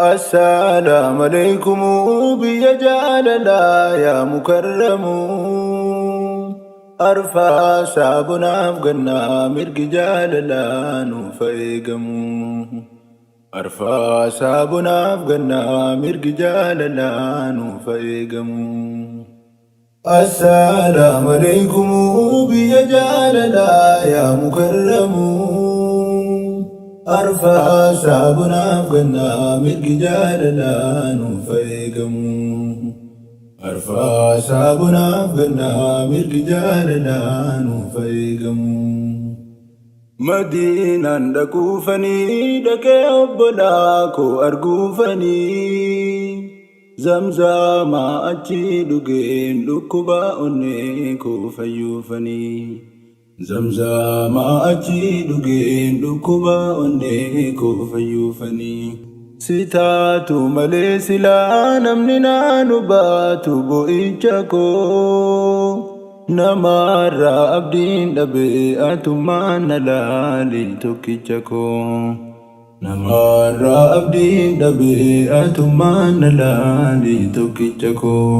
Assalamu alaikum biyya jaalalaa yaa mukarramu. Arfaasaa bonaaf gannaa mirgi jaalalaa nuuf haa eegamu. Arfaasaa bonaaf gannaa mirgi jaalalaa nuuf haa eegamu. Assalamu alaikum biyya jaalalaa yaa mukarramu. Arfaasaa bonaaf gannaa mirgi jaalalaa nuuf haa eegamu. Arfaasaa bonaaf gannaa mirgi jaalalaa nuuf haa eegamu. Madiinaan dhaquufanii dhaqee obbolaa koo arguufanii. Zamzaamaa achii dhugeen dhukkuba onnee koo fayyuufanii. Zamzaamaa achii dhugeen dhukkuba onnee koo fayyuufanii. Si taatu malee silaa namni naanu baatu bo'icha koo. Namaarraa abdiin dhabee atummaan na laali tokkicha koo. Namaarraa abdiin dhabee atummaan na laali tokkicha koo.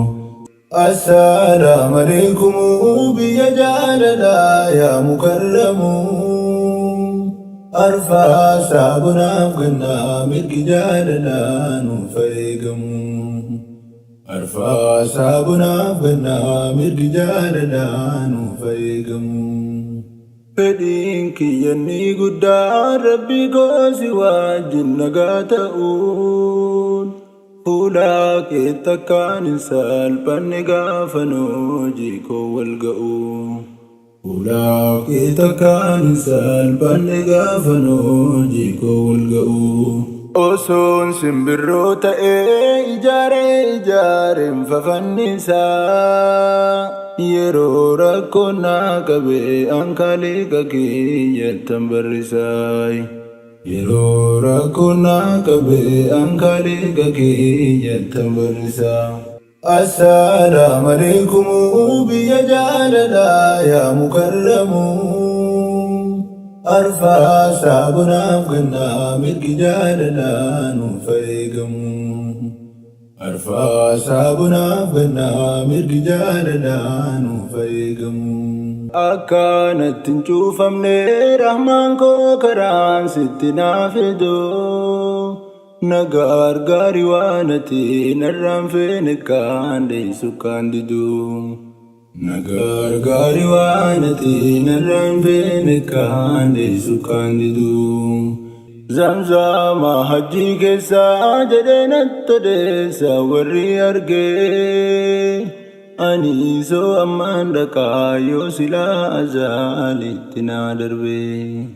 Assalamu alaikum biyya jaalalaa yaa mukarramu. Arfaasaa bonaaf gannaa mirgi jaalalaa nuuf haa eegamu. Arfaasaa bonaaf gannaa mirgi jaalalaa nuuf haa eegamu. Fedhiin kiyya inni guddaan Rabbii koo si wajjin nagaa ta'uun fuula keetti akkaan hin salphanne gaafan hojii koo wal ga'u. Fuula keetti akkaan hin salphanne gaafan hojii koo wal ga'u. Osoon simbirroo ta'ee ijaaree ijaareen fafannisaa. Yeroo rakkoon na qabe an kaaliqa kiyyattan barrisaay. Yeroo rakkoon na qabe an kaaliqa kiyyattan barrisaa. Assalamu alaikum biyya jaalalaa yaa mukarramu. Arfaasaa bonaaf gannaa mirgi jaalalaa nuuf haa eegamu. Arfaasaa bonaaf gannaa mirgi jaalalaa nuuf haa eegamu. Akka natti hin cuufamne rahmaan koo karaan sitti naa fidu. Na gargaari waan ati narraan feene kaan dheessu kaan didu. Na gargaari waan ati narraan feene kaan dheessu kaan didu. Zamzama hajjii keessaa jedhee natti odeessa warri argee. Ani soo ammaan dhaqaa yoo silaa azaalitti naa darbee.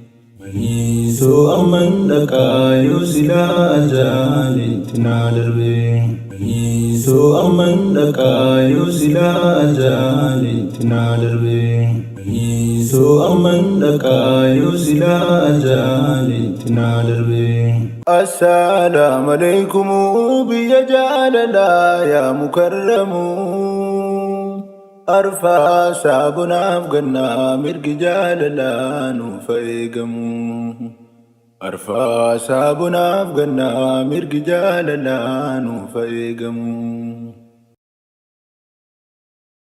Ani soo amman dhaqaa yoo silaa ajaalitti naa darbee. Ani soo amman dhaqaa yoo silaa ajaalitti naa darbee. Ani soo amman dhaqaa yoo silaa ajaalitti naa darbee. Assalamu alaikum biyya jaalalaa yaa mukarramu. Arfaasaa bonaaf gannaa mirgi jaalalaa nuuf haa eegamu. Arfaasaa bonaaf gannaa mirgi jaalalaa nuuf haa eegamu.